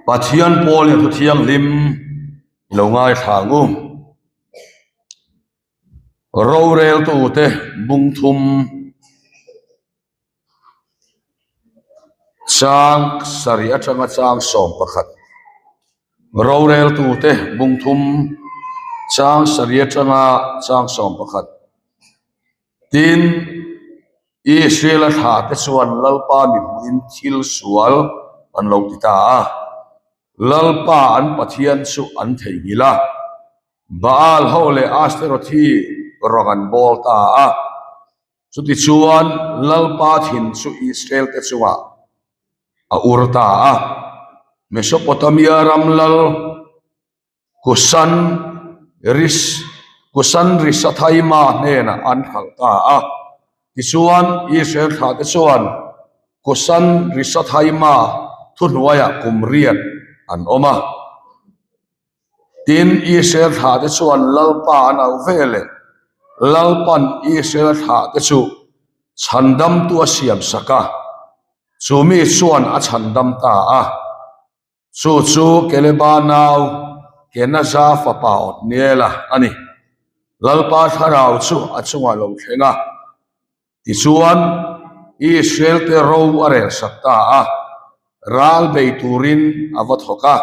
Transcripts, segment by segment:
Pathian pawl hian thu thianghlim i lo ngaithla ang u. Roreltute bung thum chang sarih atanga chang sawm pakhat roreltute bung thum chang sarih atanga chang sawm pakhat tin. Israel-a thlahte chuan Lalpa mihmuhin thil sual an lo ti ta a, Lalpa an Pathian chu an theihnghilh a, Baal ho leh Asterothi rawng an bawl ta a. Chutichuan Lalpa thin chu Israel-te chungah a ur ta a, Mesopotamia ram lal Kusan Ris Kusan Risathaima hnenah an hralh ta a. Tichuan, Israel thlahte chuan Kusan Risathaima thuhnuaiah kum riat an awm a. Tin, Israel thlahte chuan Lalpa an auh ve leh Lalpan Israel thlahte chu chhandamtu a siamsak a, chu mi chuan a chhandam ta a. Chu chu Keleba nau Kenaza fapa Otniela a ni. Lalpa thlarau chu a chungah lo thleng a, tichuan Israel-te ro a relsak ta a, ral bei turin a va thawk a,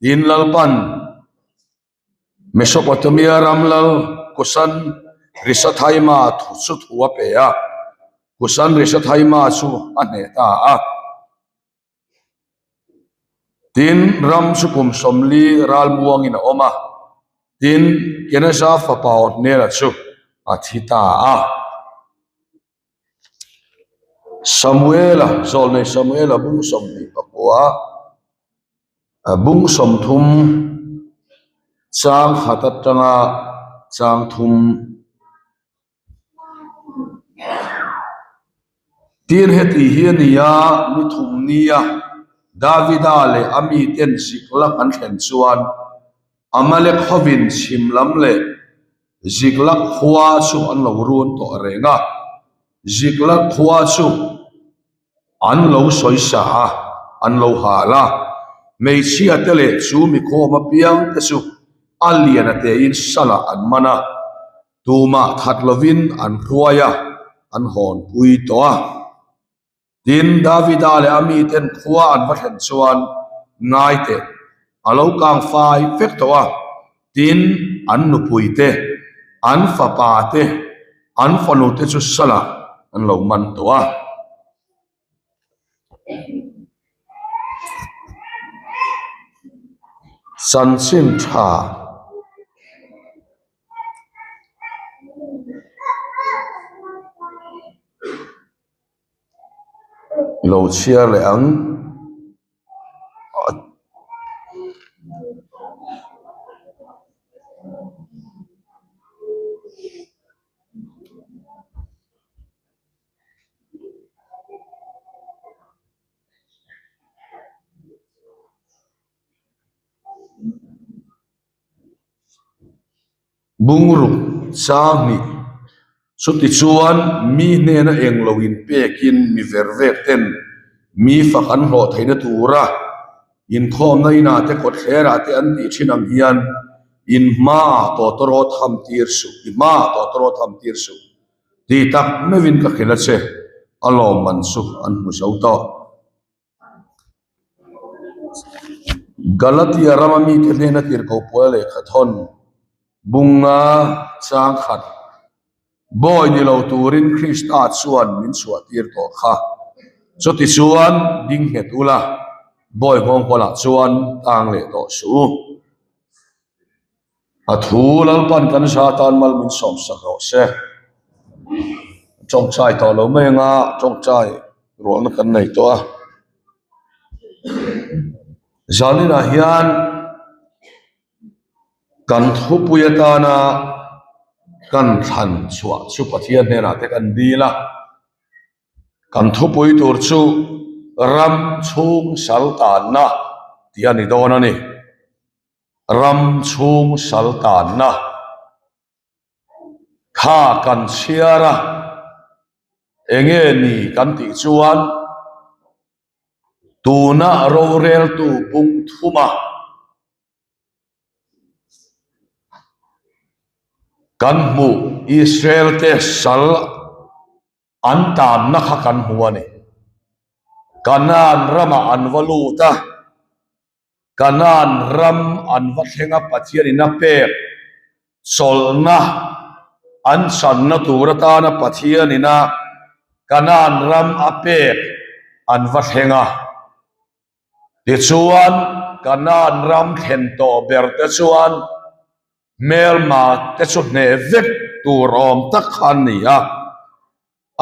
tin Lalpan Mesopotamia ram lal Kusan Risathaima chu thu a pe a, Kusan Risathaima chu a hneh ta a. Tin, ram chu kum 40 ralmuangin a awm a, tin, Kenaza fapa Otniela chu a thi ta a. Samuela, Zawlnei Samuela bung 29, bung 30 chang khat atanga chang thum. Tin heti hi a ni a, ni thum nia Davida leh a miten Ziklag an thlen chuan Amalek hovin chhim lam leh Ziklag khua chu an lo run tawh reng a, Ziklag khua chu an lo sawisa a, an lo hal a, hmeichhia te leh chu mikhawm apiang te chu a lian a tein salah an man a. Tumah that lovin an hruai a, an hawnpui tawh a. Tin, Davida leh a miten khua an va thlen chuan ngaite a lo kang fai vek tawh a. Tin, an nupui te, an fapa te, an fanu te chu salah an lo man tawh a. Chanchin tha. Lo chhiar leh ang. Bungruk Sanghnih Chutichuan mi hnena eng lo inpekin mi ver vek ten mi fak an hlawh theihna tura inkhawmna inah te kawtthlerah te an tih thin ang hian in hmaah tawtawrawt ham tir suh, i hmaah tawtawrawt ham tir suh. Ti tak meuhin ka hrilh a che, a lawmman chu an hmu zo tawh. Galatia rama mite hnena tirhkoh pawl lehkha thawn bunga chang khat bawi ni lo turin Krista chuan min chhuah tir tawh kha. Chutichuan ding nghet ula, bawi nghawng pawlah chuan tang leh tawh suh u. A thu Lalpan kan za tan mal min sawmsak rawh se. Tawngtai tawh lo mai anga tawngtai ruahna kan nei tawh a. Zaninah hian kan thupui atana kan thlan chhuah chu Pathian hnenah te kan dil a. Kan thupui tur chu ram chhung sal tanna tih a ni dawn a ni. Ram chhung sal tanna kha kan chhiar a, enge ni kan tih chuan. Tuna roreltu bung thuma kan hmuh Israel te sal an tanna kha kan hmu a ni. Kanaan ramah an va lut a, Kanaan ram an va thleng a Pathianin a pek chawlhna an channa tur atana Pathianin a Kanaan ram a pek an va thleng a. Tichuan Kanaan ram thlen tawh ber te chuan hmelma te chu hneh vek tur awm tak kha an ni a.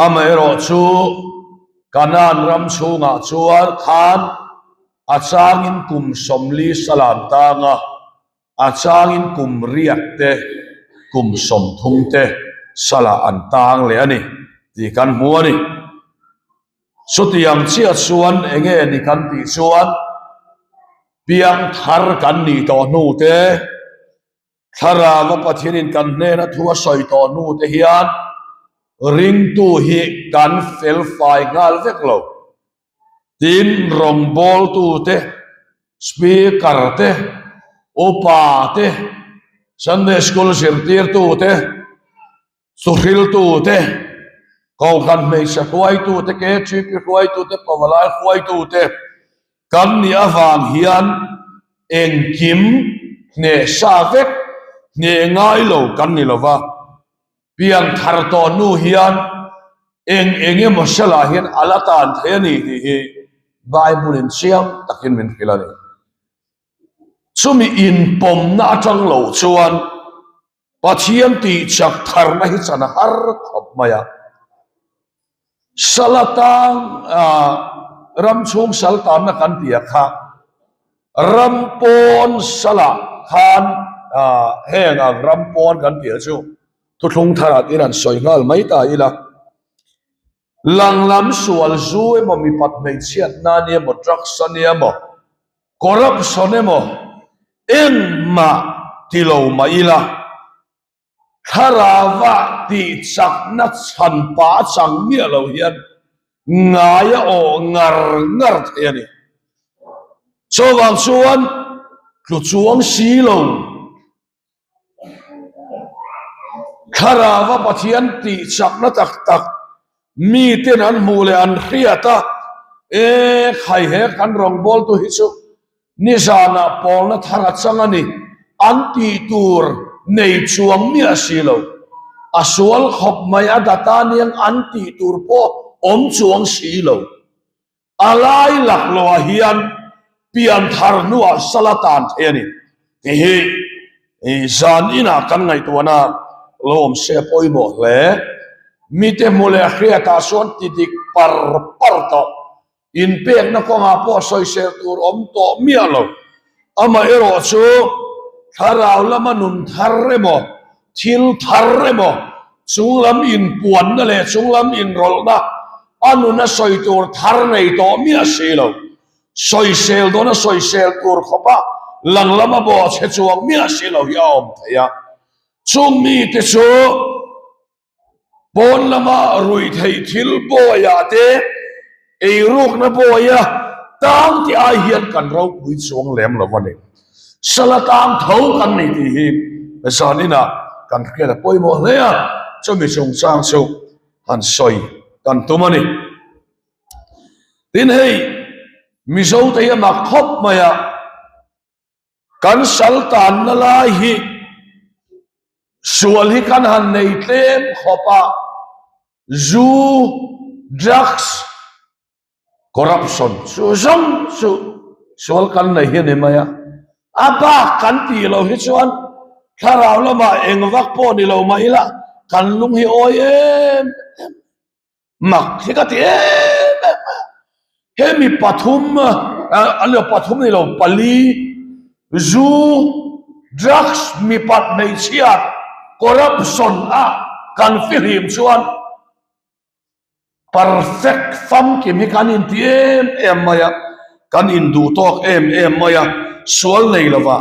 Amaherawhchu, Kanaan ram chhungah chuan khan a changin kum 40 sal an tang a, a changin kum riat te, kum 30 te salah an tang leh a ni tih kan hmu a ni. Chutiang chiah chuan enge ni kan tih chuan piang thar kan nih tawh hnu te, Thlarava Pathianin kan hnena thu a sawi tawh hnu te hian ringtu hi kan fel fai nghal vek lo. Tin, rawngbawltu te, Speaker te, Upa te, Sunday School zirtirtu te, Thuhriltu te, Kohhran hmeichhe hruaitu te, KTP hruaitu te, Pavalai hruaitu te kan nih avang hian engkim hneh sa vek, hneh ngai lo kan ni lo va. Pianthar tawh hnu hian eng eng emaw hrelah hian a la tan thei a ni tih hi Bible in chiang takin min hrilh a ni. Chumi inpawmna atang lo chuan Pathian tih chak tharna hi chan a har khawp mai a. Sal atang ram chhung sal tanna kan tih a kha ram pawn salah khan heng ang ram pawn kan tih a chu thuthlung tharah tin an sawi nghal mai ta ila. Lang lam sual zu emaw mipat hmeichhiatna a nia maw drugs a nia maw Corruption emaw engmah ti lo mah ila, thlarauah tih chakna chhan pa a chang miah lo hian ngai a awh ngar ngar thei a ni. Chuvang chuan tlu chuang si lo Thlarauva Pathian tih chakna tak tak miten an hmuh leh an hriat a, E khai he kan rawngbawltu hi chu nizanah pawlna thar a chang a ni, an tih tur nei chuang miah si lo. A sual khawp mai a data niang an tih tur pawh awm chuang si lo. A lai laklawh ah hian pian thar hnuah sal a tan thei a ni tih hi zan inah kan ngaihtuahna lo awm se a pawimawh hle. Mite hmu leh hriatah chuan ti dik par par tawh, inpekna kawngah pawh sawisel tur awm tawh miah lo. Amaherawhchu thlarau lama nun thar emaw, thil thar emaw, chunglam inpuanna leh chunglam inrawlhna a nuna sawi tur thar nei tawh miah si lo. Sawisel dawna sawisel tur khawpa lang lama bawh chhe chuang miah si lo hi a awm thei a. Chung mite chu Pawn lama ruih theih thil bawiah te, eirukna bawia tang tih ai hian kan ropui chuang lem lo a ni. Sala tang tho kan ni tih hi zan inah kan hriat a pawimawh hle a, chumi chungchang chu han sawi kan tum a ni. Tin hei Mizote hi a mak khawp mai a. Kan sal tanna lai hi sual hi kan han nei tlem khawp a, zu, drugs, corruption chu zawng chu sual kan nei hi a ni mai a. A bak kan tih loh hi chuan thlarau lamah eng vak pawh ni lo mah ila kan lung hi awi em em. Mak hi ka ti em em a, hemi pathum an lo pathum ni lo pali zu, drugs, mipat hmeichhia corruption a kan fihlim chuan perfect famkim hi kan inti em em mai a, kan induh tawk em em mai a, sual nei lova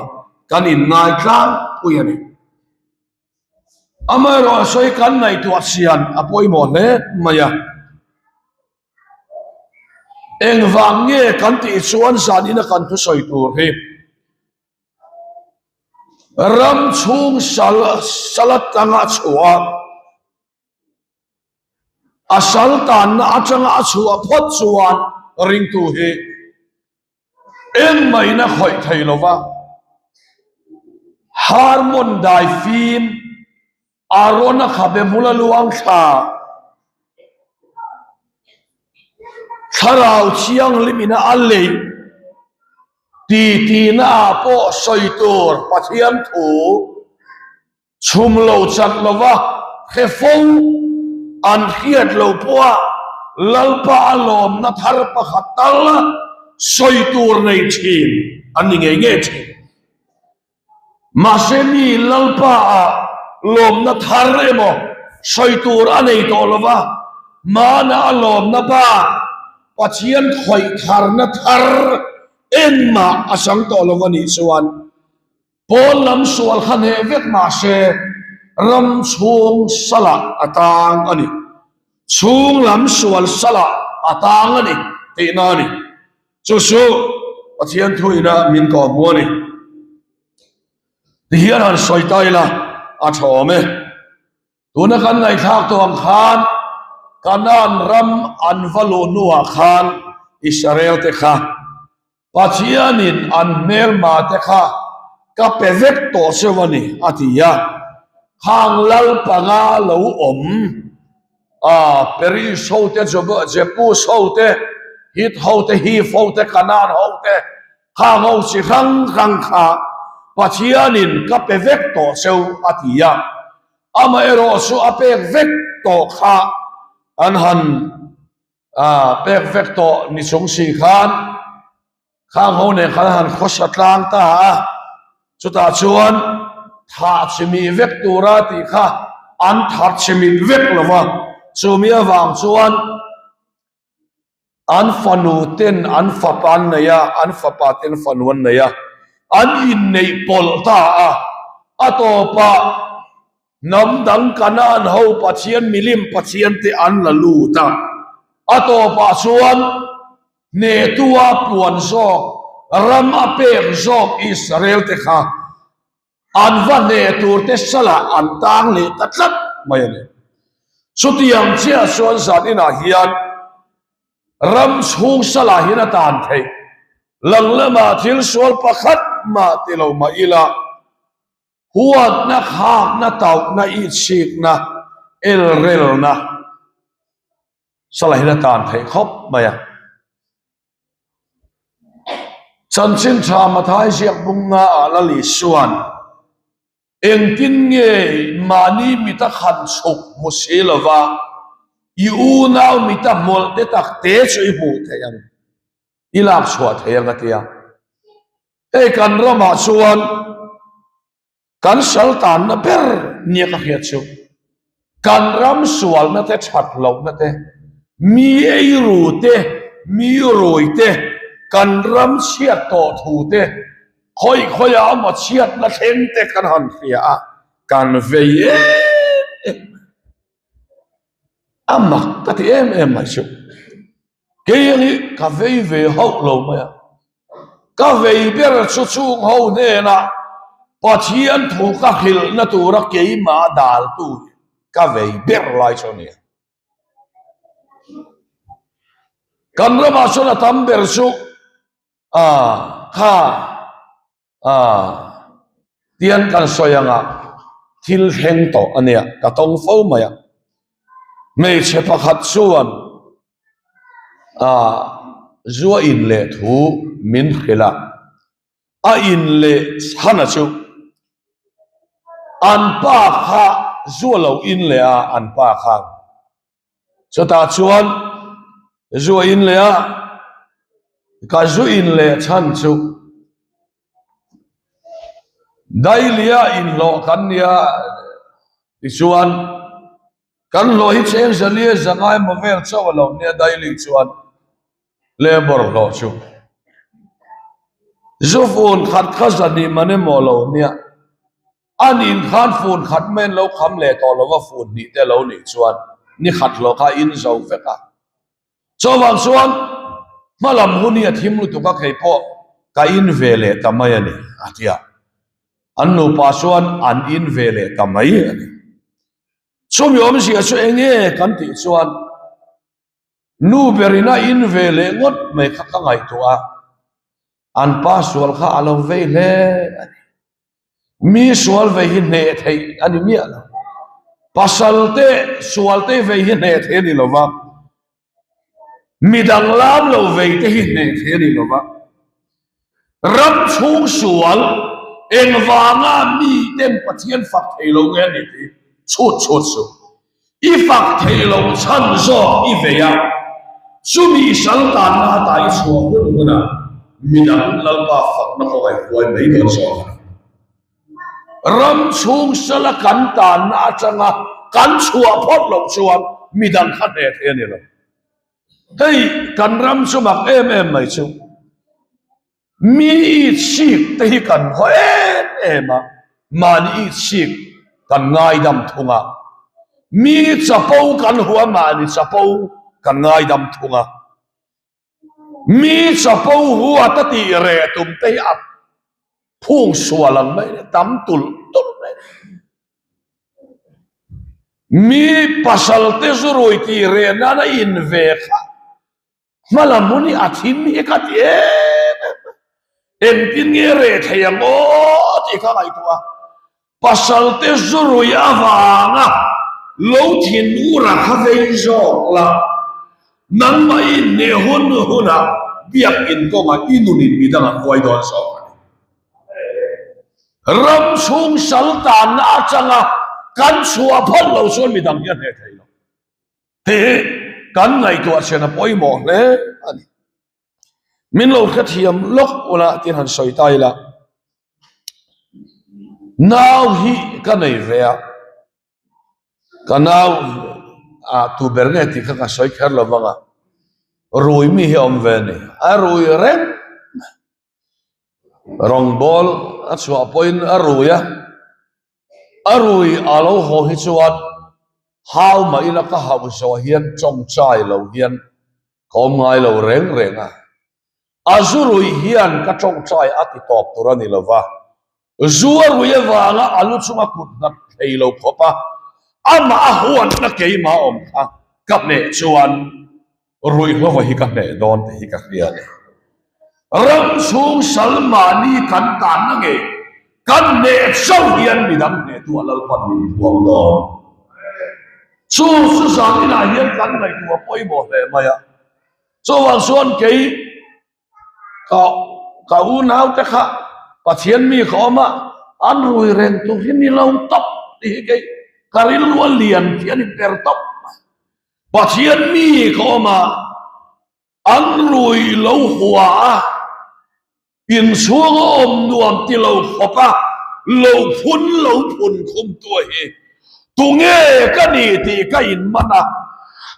kan inngai tlangpui a ni. Amaherawh sawi kan ngaihtuah sian a pawimawh hle mai a. Engvang nge kan tih chuan zanina kan thusawi tur hi ram chhung sal sal atanga chhuah a sal tanna atanga a chhuah phawt chuan ringtu hi engmah a khawih thei lova Harmon dai fim Arona khabe hmula luang thla Thlarau Thianghlim ina a leih titi na ah pawh sawi tur Pathian thu chhum lo chat lova hre fo an hriat lo pawha Lalpa a lawmna thar pakhat tal sawi tur nei thin an ni ngei ngei thin. Mahse mi Lalpa ah lawmna thar emaw sawi tur a nei tawh lo va, hmana a lawmna bak Pathian khawih tharna thar engmah a chang tawh lo a nih chuan pawn lam sual kha hneh vek mahse ram chhung salah a tang a ni, chhung lam sual salah a tang a ni tihna a ni. Chu chu Pathian thuina min kawh hmu a ni. Tihian han sawi ta ila a tha awm e. Tuna kan ngaihthlak tawh ang khan Kanaan ram an va luh hnuah khan Israel te kha Pathianin an hmelma te kha ka pe vek tawh cheu a ni a ti a. Khang lal panga lo awm a, Peris ho te, Jebus ho te, Hit ho te, Hiv ho te, Kanaan ho te, khang ho chi hrang hrang kha Pathianin ka pe vek tawh cheu a ti a. Amaherawh chu a pek vek tawh kha an han A pek vek tawh ni chung si khan khang ho nen khan a han khawsa tlang ta a, chutah chuan thah chimih vek tura tih kha an that chimih vek lo va, chumi avang chuan an fanu ten an fapa an nei a, an fapa ten fanu an nei a, an inneih pawlh ta a, a tawpah. Hnam dang Kanaan ho Pathian milim Pathian te an la lut a, a tawpah chuan hnehtua puan zawk, ram a pek zawk Israel te kha an va hneh tur te salah an tang leh ta tlat mai a ni. Chutiang chiah chuan zan inah hian ram chhung salah hian a tan theih. Lang lamah thil sual pakhat mah ti lo mah ila, Huatna, khakna, tauhna, itsikna, elrelna salahin a tan theih khawp mai a. Chanchin tha Mathai ziak bunga ah Lal Isuan engtin nge mahni mita khan chhuk hmu si lova i unau mita hmawlh te tak te chu i hmuh theih ang, i lak chhuah theih ang a ti a. Hei kan ramah chuan kan sal tanna ber nia ka hriat chu kan ram sualna te that lohna te mi eiru te mi rui te kan ram chhiat tawh thu te khawi khawiah emaw chhiatna thleng te kan han hria a kan vei em em mai a mak ka ti em em mai chu. Kei ang hi ka vei ve hauh lo mai a, ka vei ber chu chung ho hnenah Pathian thu ka hrilhna tura keimah daltu hi ka vei ber lai chu a ni a. Kan ramah chuan a tam ber chu kha Aaa, tian kan sawi anga thil thleng tawh a nia, ka tawng fo mai a. Hmeichhe pakhat chuan aaa zua in leh thu min hrilh a, a in leh chhana chu an pa kha zua lo in leh a, an pa khan Chutah chuan zu a in leh a, ka zu in leh chhan chu Dailia inhlawh kan nia tichuan kan hlawh hi cheng zalia zangai maw vel chauh a lo nia Daili chuan labour hlawh chu zu fun khat kha zahnih man emaw a lo nia. A nin khan fun khat mai an lo kham leh tawh lo va, fun hnih te lo nih chuan ni khat hlawh kha a in zo vek a. Chuvang chuan. Hmalam hun hi a thim lutuk a kei pawh ka in ve leh ta mai a ni, a ti a. An nupa chuan an in ve leh ta mai a ni. Chumi awmzia chu eng nge kan tih chuan nu berin a in ve leh ngawt mai kha ka ngaihtuah a, an pa sual kha a lo vei hle a ni. Mi sual vei hi hneh theih a ni miah lo. Pasal te sual te vei hi hneh theih a ni lo va, mi danglam lo vei te hi hneh theih a ni lo va. Ram chhung sual engvanga miten Pathian fak thei lo nge a ni tih chhut chhut suh. I fak thei lo chhan zawk i vei a, chumi i sal tanna ata i chhuah hun hunah midang Lalpa fakna kawng a i huai mai dawn zawk a ni. Ram chhung sala kan tanna atanga kan chhuah phawt loh chuan midang kha hneh thei a ni lo. Hei kan ram chu mak em em mai chu. Mi itsik te hi kan haw em em a, mahni itsik kan ngaidam thung a. Mi chapo kan hua mahni chapo kan ngaidam thung a. Mi chapo huat a tih reh tum te hi a phung sual ang mai a tam tulh tulh mai a ni. Mi pasal te zurui tih reh nan a in ve kha. Hmalam hun hi a thim hi ka ti em em a, engtin nge reh thei ang aw tih ka ngaihtuah a, pasal te zurui avanga lo thin ura kha vei zawk la, nangmah i hneh hun hunah biakinn kawngah i nunin midang a huai dawn zawk a ni. Ram chhung sal tanna atanga kan chhuah phawt lo chuan midang hi a hneh thei lo. Hei hi kan ngaihtuah chhen a pawimawh hle a ni. Min lo hrethiam lawk ula tiin han sawi ta ila. Nau hi ka nei ve a, ka nau a tu ber nge tih kha ka sawi kher lo vang a, rui mi hi a awm ve a ni, a rui reng mai. Rawngbawl a chhuah pawhin a rui a, A rui a lo haw hi chuan hau mah ila ka hauh zawh hian tawngtai lo hian ka awm ngai lo reng reng a. A zu rui hian ka tawngtai a ti tawp tur a ni lo va, zu a rui avanga a lu chunga kut nghat thei lo khawp a, amah a huatna keimah awm kha ka hneh chuan Ruihhlova hi ka hneh dawn tih hi ka hria a ni. Ram chhung sal mahni kan tanna nge kan hneh chauh hian midang hnehtu a Lalpan min phuang dawn. Chu chu zan inah hian kan ngaihtuah pawimawh hle mai a. Chuvang chuan kei ka ka unaute kha Pathian mi ka awm a, an rui reng tur hi ni lo tawp tih hi kei ka rilru a lian khi a ni ber tawp mai. Pathian mi ka awm a, an rui lo hua a, inchhung a awm nuam ti lo khawp a, lo phun lo phun khum tu hi tunge ka ni tih ka inman a,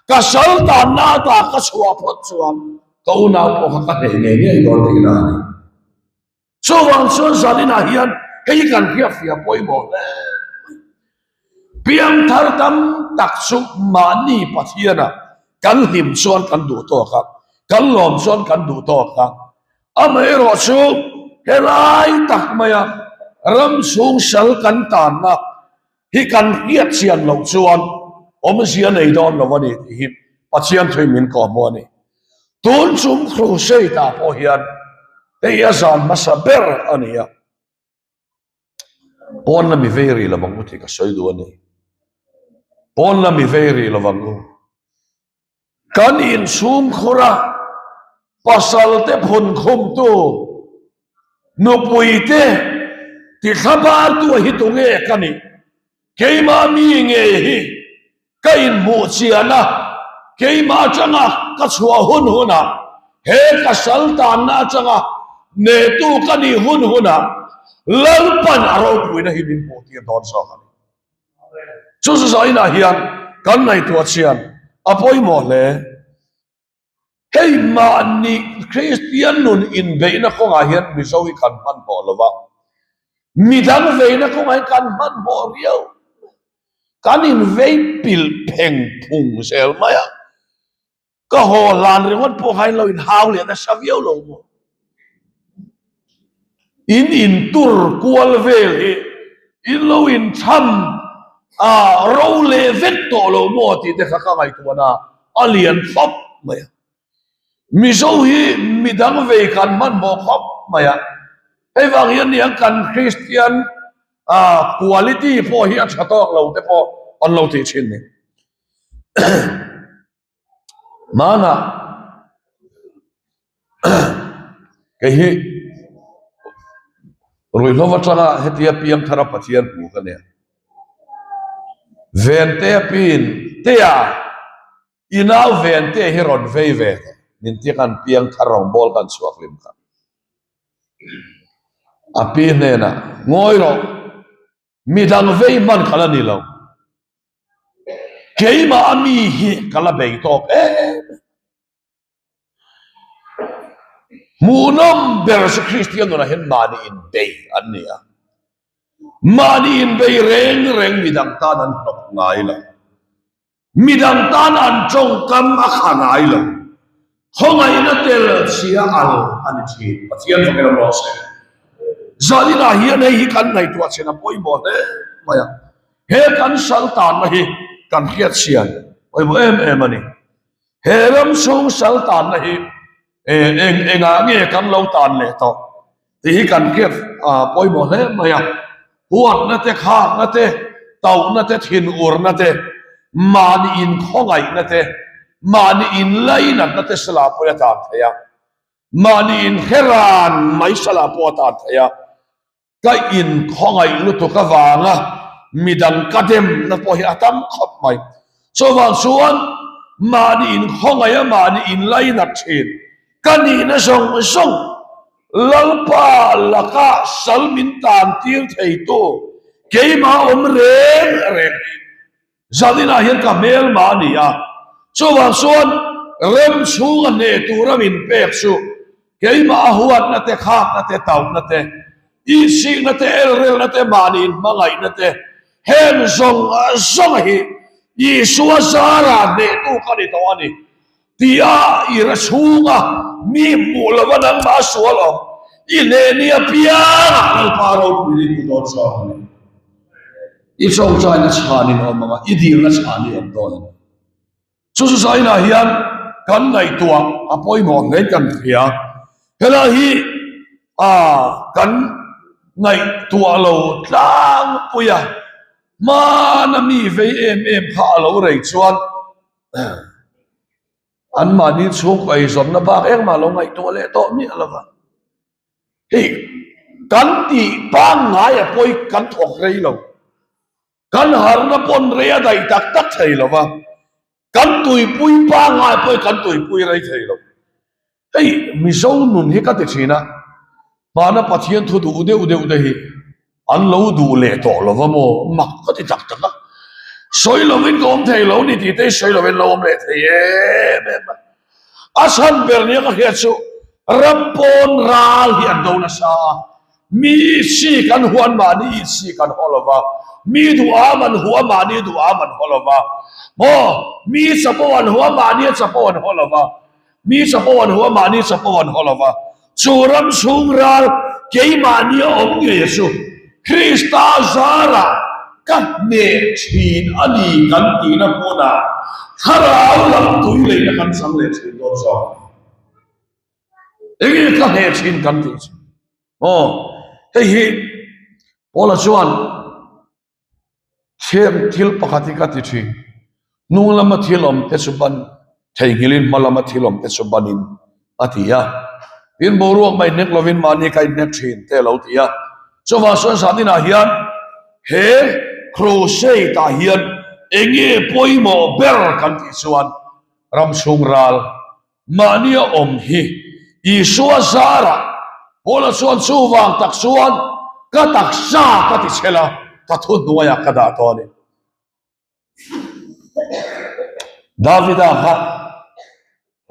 ka sal tanna ata ka chhuah phawt chuan ka unau pawh kha ka hneh ngei ngei dawn tihna a ni. Chuvang chuan zaninah hian hei hi kan hriatfiah pawimawh hle mai. Piangthar tam tak chu mahni Pathiana kan hlim chuan kan duh tawk a, kan lawm chuan kan duh tawk a. Amaherawh chu helai tak maia ram chhung sal kan tanna hi kan hriat chian loh chuan awmzia nei dawn lo a ni tih hi Pathian thuin min kawhhmuh a ni. Tun chung crusade ah pawh hian hei a zan hmasa ber a ni a, pawn lami vei rih lo ang u tih ka sawi duh a ni. Pawn lami vei rih lo ang u. Kan inchhungkhur a pasal te phun khumtu nupui te ti thlabar tu hi tunge ka nih? Keimah mi nge hi ka inhmuh chian a, keimah atanga ka chhuah hun hunah, he ka sal tanna atanga nehtu ka nih hun hunah Lalpan a ropuina hi min hmuh tir dawn zawk a ni. Chu chu zainah hian kan ngaihtuah chian a pawimawh hle. Hei mahni Kristian nun inbeihna kawngah hian Mizo hi kan hmanhmawh lo va, midang veina kawngah hian kan hmanhmawh riau. Kan invei pilh pheng phung zel mai a. Ka haw hlan ringawt pawh kha in lo inhau leh nasa viau lo maw? In intur kual vel hi in lo inchhan a ro leh vek tawh lo maw tih te kha ka ngaihtuahna a lian khawp mai a. Mizo hi midang vei kan hmanhmawh khawp mai a, hei vang hian niang kan Kristian quality pawh hi a tha tawk lo te pawh an lo tih thin ni. Hmanah kei hi ruihhlo atanga hetia piangthara Pathian hmu ka nia. Vente a pin tea i nau vente hi rawn vei ve teh min tia kan piangthar rawngbawl kan chhuak hlim kha. A pi hnenah ngawi rawh midang vei hman kha la ni lo. Keimah a mi hi ka la bei tawk em em. Hmuhnawm ber chu Kristian nunah hian mahni inbei an ni a. Mahni inbei reng reng midang tan an hnawk ngai lo. Midang tan an tawngkam a kha ngai lo. Khawngaihna tel chhia al a ni thin. Pathian fak ilo rawh se. Zaninah hian hei hi kan ngaihtuah chhen a pawimawh hle mai a. He kan sal tanna hi kan hriat chhian pawimawh em em a ni. He ram chhung sal tanna hi eng engah nge kan lo tan leh tawh tih hi kan hriat pawimawh hle mai a. Huatna te, khakna te, tauhna te, thinurna te, mahni inkhawngaihna te, mahni inlainatna te salah pawh a tan thei a, mahni inhre ran mai salah pawh a tan thei a. Ka inkhawngaih lutuk avanga midang ka demna pawh hi a tam khawp mai. Chuvang chuan mahni inkhawngaih a mahni inlainat thin ka nihna zawng zawng Lalpa laka sal min tan tir theitu keimah awm reng reng hi zaninah hian ka hmelma a ni a. Chuvang chuan rem chhunga hneh tura min pek chu keimah a huatna te, khakna te, tauhna te, ihsihna te, elrelna te, mahni inhmangaihna te, heng zawng zawng hi Isua zara hnehtu ka ni tawh a ni. Tia i ra chhunga mi hmuh lova nangmah a sual awm i hneh ni apiangah Lalpa ropui ni hmu dawn zawk a ni. I tawngtaina chhanin awm anga i dilna chhan i awm dawn a ni. Chu chu zainah hian kan ngaihtuah a pawimawh hle kan hria. Helai hi a kan ngaihtuah lo tlangpui a, hmana mi vei em em kha a lo rei chuan An mahni chhungkaw eizawnna bak engmah lo ngaihtuah leh tawh miah lo va. Hei kan tih pangngai a pawi kan thawk rei lo. Kan harna pawn rei a daih tak tak thei lo va. Kan tuipui pangngai pawh hi kan tuipui rei thei lo. Hei Mizo nun hi ka ti thin a, hmana Pathian thu duh deuh deuh te hi an lo duh leh tawh lo va maw? Mak ka ti tak tak a, sawi lovin ka awm thei lo ni tih te hi sawi lovin lo awm leh thei em em a. A chhan ber nia ka hriat chu ram pawn ral hi an do nasa a, mi isi kan huan mahni isi kan haw lo va, mi duham an hua mahni duham an haw lo va, maw mi chapo an hua mahni chapo an haw lo va, Mi chapo an hua, mahni chapo an haw lo va, chu ram chhung ral keimahni a awm ngei a chu Krista zarah ka hneh thin a ni kan tihna hmunah thlarau lam tui leina kan chang leh thin dawn zawk a ni. Enge ka hneh thin kan tih chu? Aw, hei hi Paula chuan Thiam thil pakhat hi ka ti thin. Hnung lama thil awm te chu ban theihnghilhin hma lama thil awm te chu banin a ti a. Tin boruak mai hnek lovin mahni ka inhnek thin te a lo ti a. Chuvang chuan zaninah hian he crusade ah hian enge pawimawh ber kan tih chuan ramchhung ral Mahnia awm hi Isua zarah Paula chuan chuvang tak chuan ka taksa ka ti chhel a, ka thuhnuaiah ka dah tawh a ni. Davida kha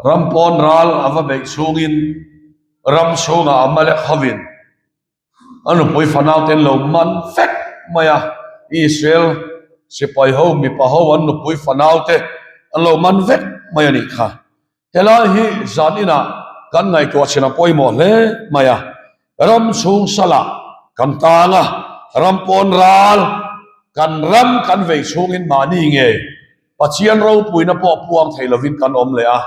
ram pawn ral a va beih chhungin ram chhungah Amalek hovin a nupui fanau te an lo man vek mai a, Israel sipai ho mipa ho an nupui fanau te an lo man vek mai a nih kha. Helai hi zan inah kan ngaihtuah chhin a pawimawh hle mai a, ram chhung salah kan tang a, ram pawn ral kan ram kan vei chhungin mahni nge Pathian ropuina pawh puang thei lovin kan awm leh a,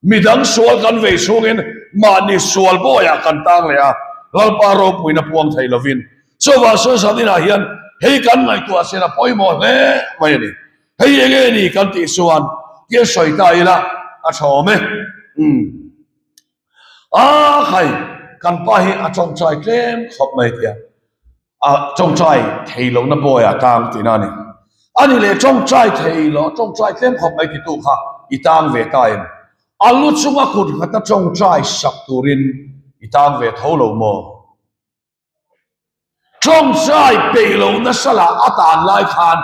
midang sual kan vei chhungin mahni sual bawiah kan tang leh a, Lalpa ropuina puang thei lovin. Chuvang sawi zan inah hian hei kan ngaihtuah chhin a pawimawh hle mai a ni. Hei enge ni kan tih chuan tia sawi ta ila a tha awm e. Umm. A khai kan pa hi a tawngtai tlem khawp mai tia a tawngtai thei lohna bawi a tang tihna a ni. A ni leh tawngtai thei lo tawngtai tlem khawp mai titu kha i tang ve ta em? A lu chunga kut nghata tawngtai sak turin i tang ve tho lo maw? Tawngtai peih lo nasa lah a tan lai khan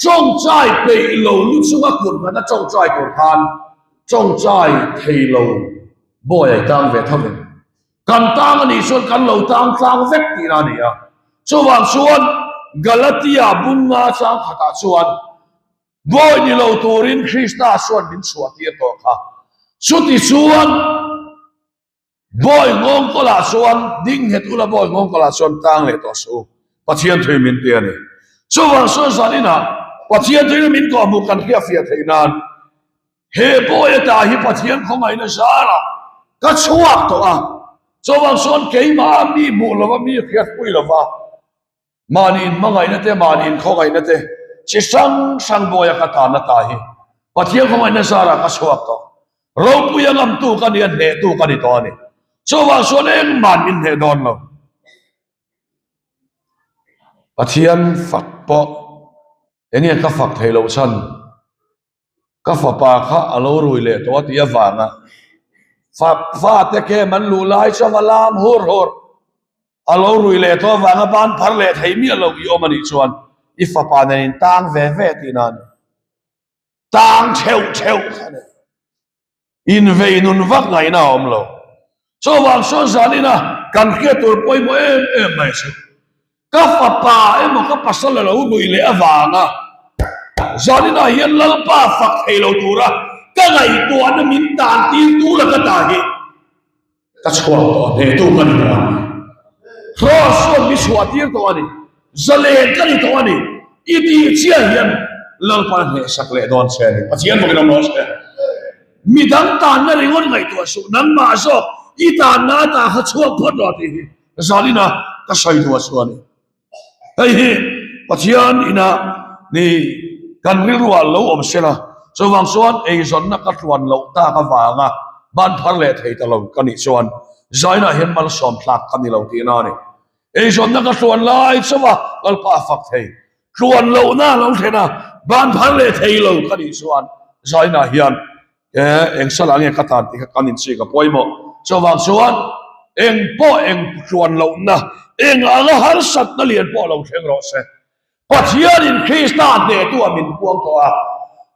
tawngtai peih lo lu chunga kut hmana tawngtai tur khan tawngtai thei lo bawi ai tang ve tho vek. Kan tang a nih chuan kan lo tang tlang vek tihna a ni a. Chuvang chuan Galatia bunga chang khatah chuan bawi ni lo turin Krista chuan min chhuah tir tawh kha. Chuti chuan. Bawi nghawngkawlah chuan ding nghet ula bawi nghawngkawlah chuan tang leh tawh suh u. Pathian thui min ti a ni. Chuvang chuan zan inah Pathian thuina min kawh hmuh kan hriatfiah theih nan he bawi ata hi Pathian khawngaihna zarah ka chhuak tawh a. Chuvang chuan keimah mi hmuh lova mi hriatpui lova Mahni inhmangaihna te, mahni inkhawngaihna te chi hrang hrang bawia ka tanna ta hi Pathian khawngaihna zarah ka chhuak tawh. Ropui a ngamtu ka ni a, hnehtu ka ni tawh a ni. Chuvang chuan engmah min hneh dawn lo. Pathian fak pawh enge ka fak theih loh chhan? Ka fapa kha a lo rui leh tawh a tih avanga fate kem an luh lai chuan a lam hur hur. A lo rui leh tawh avanga ban phar leh thei miah lo i awm a nih chuan i fapa nen in tang ve ve tihna a ni. Tang theuh theuh kha a ni. Invei nun vak ngaihna a awm lo. Chuvang chuan zanina kan hriat tur pawimawh em em mai chu ka fapa emaw ka pasal a lo rui leh avanga zanina hian Lalpa fak thei lo tura ka ngaihtuahna min tan tir tur a ka ta hi Ka chhuak tawh a, hnehtu ka ni tawh a ni. Kraws chuan mi chhuah tir tawh a ni. Zalen ka ni tawh a ni. I tih chiah hian Lalpan a hnehsak leh dawn che a ni. Pathian bawkin awm rawh se. Mi dang tanna ringawt ngaihtuah suh, nangmah zawk i tanna ata kha chhuak phawt rawh tih hi zalina ka sawi duh a chu a ni. Hei hi Pathian ina ni kan rilruah lo awm se la, chuvang chuan eizawnna ka tluan loh tak avanga ban phar leh thei ta lo ka nih chuan zainah hian malsawm thlak ka ni lo tihna a ni. Eizawnna ka tluan lai chauha Lalpa a fak thei, tluan lohna a lo thlen a, ban phar leh thei lo ka nih chuan zainah hian E, eng salah nge ka tan tih kha kan inchik a pawimawh. Chuvang chuan eng pawh eng tluan lohna, eng anga harsatna lian pawh lo thleng rawh se. Pathianin Krista hnehtu ah min puang tawh a,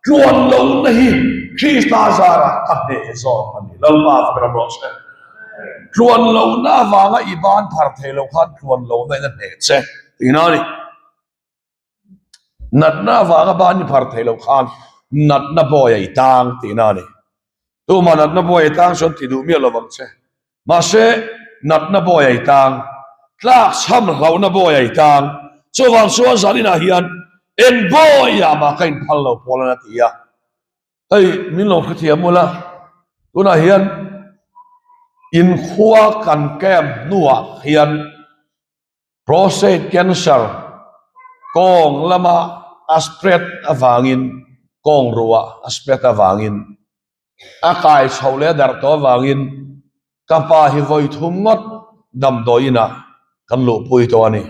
tluan lohna hi Krista zarah ka hneh zawk a ni. Lalpa fak ram rawh se. Tluan lohna avanga i ban phar thei lo khan tluan lohna in a hneh che tihna a ni. Natna avanga ban i phar theih loh khan natna bawi a i tang tihna a ni. Tumah natna bawi a i tang chuan ti duh miah lo vang che. Mahse, natna bawi a i tang, tlakchham hlauhna bawi a i tang. Chuvang chuan zaninah hian eng bawiah mah ka inphal lo pawl an a ti a. Hei min lo hrethiam ula, tunah hian inkhua kan camp hnuah hian Prostate cancer kawng lama a spread avangin, kawng ruah a spread avangin, a kai chhoh leh a darh tawh avangin ka pa hi vawi thum ngawt damdawi inah kan luhpui tawh a ni.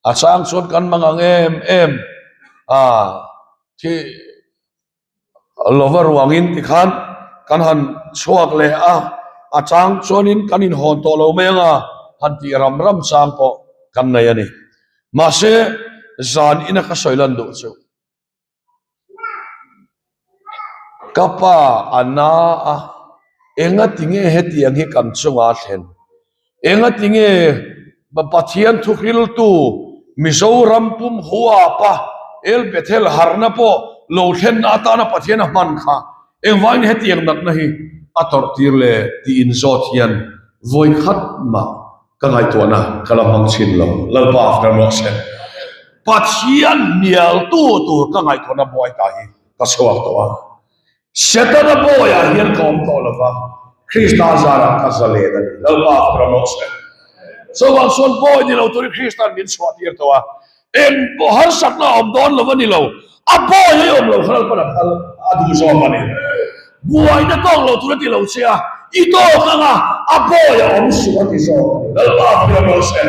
A chang chuan kan mang ang em em a, thi. Lova ruangin tikhan kan han chhuak leh a, a chang chuanin kan inhawn tawh lo mai anga han tih ram ram chang pawh kan nei a ni. Mahse, zan ina ka sawi lan duh chu ka pa a na a, engati nge hetiang hi kan chunga a thlen? Engati nge Pathian thuhriltu Mizoram pum huapa El Bethel harna pawh lo thlenna atana Pathian a hman kha engvangin hetiang natna hi? a tawrh tir le tih inzawt hian vawi khat mah ka ngaihtuahna ka la hmang chhin lo. Lalpa a rawh se. Pathian hnialtu tur ka ngaihtuahna buai ta hi ka chhuak tawh a. Setana bawiah hian ka awm tawh lo va, Krista zarah ka zalen a ni. Lalpa a rawh se. Chuvang chuan bawi ni lo turin Krista'n min chhuah tir tawh a, eng pawh harsatna a awm dawn lo a ni lo, a bawi a awm lo kha Lalpa'n a phal a duh zawk a ni. Buaina tawk lo tur a ti lo che a, i tawk ang a, a bawi a awm suh a ti zawk a ni. Lalpa a rawh se.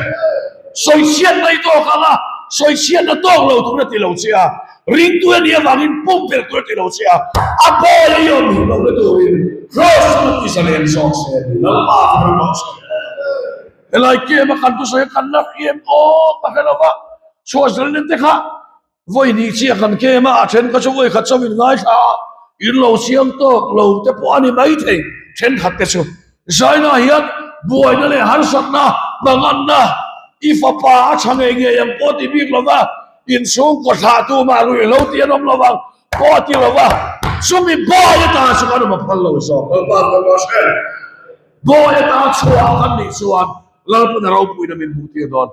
Sawichhiatna i tawk ang a, sawichhiatna tawk lo tur a ti lo che a, Ringtu a nih avangin pumpelh tur a ti lo che a, a bawi a i awm hi lo la turin Kraws chu ti zalen zawk se a ni. Lalpa ka ram ang che. Helai kem a kan thusawi a kan la hriam awk a hre lo va, chhuah zalen te kha vawi hnih chiah kan kem a, a then kha chu vawi khat chauh in ngaithla a, in lo siam tawk lo te pawh a ni maithei thenkhat te chu. Zaina hian buaina leh harsatna, manganna i fapa a tha ngei ngei ang pawh ti bik lo va, inchhungkaw thlahtu mah ruihhlo tih an awm lo vang pawh a ti lo va, chumi bawi ata chu kan awm a phal lo zawk. Lalpa kan rawn hre. Bawi ata chhuah kan nih chuan Lalpana ropuina min hmuh tir dawn.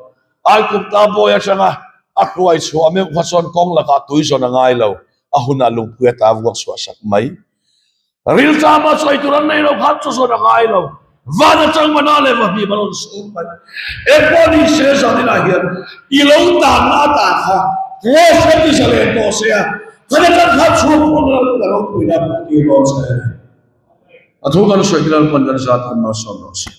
Aikumta bawi atanga a hruai chhuah meuh kha chuan kawng lakah tui zawn a ngai lo, a hunah lungpui ata vuak chhuah sak mai. Rilṭama sawi tur an nei lo khan chu zawn a ngai lo. Van atang mana leh vahmim a rawn sum mai. Engpawh ni se zaninah hian i lo tanna atan kha Kraws kan ti zalen tawh se a, kan atang khan chhuak phawt lo ka ropuina hmuh tir dawn che. A thu kan sawi te Lalpan kan zat kan malsawm rawh se.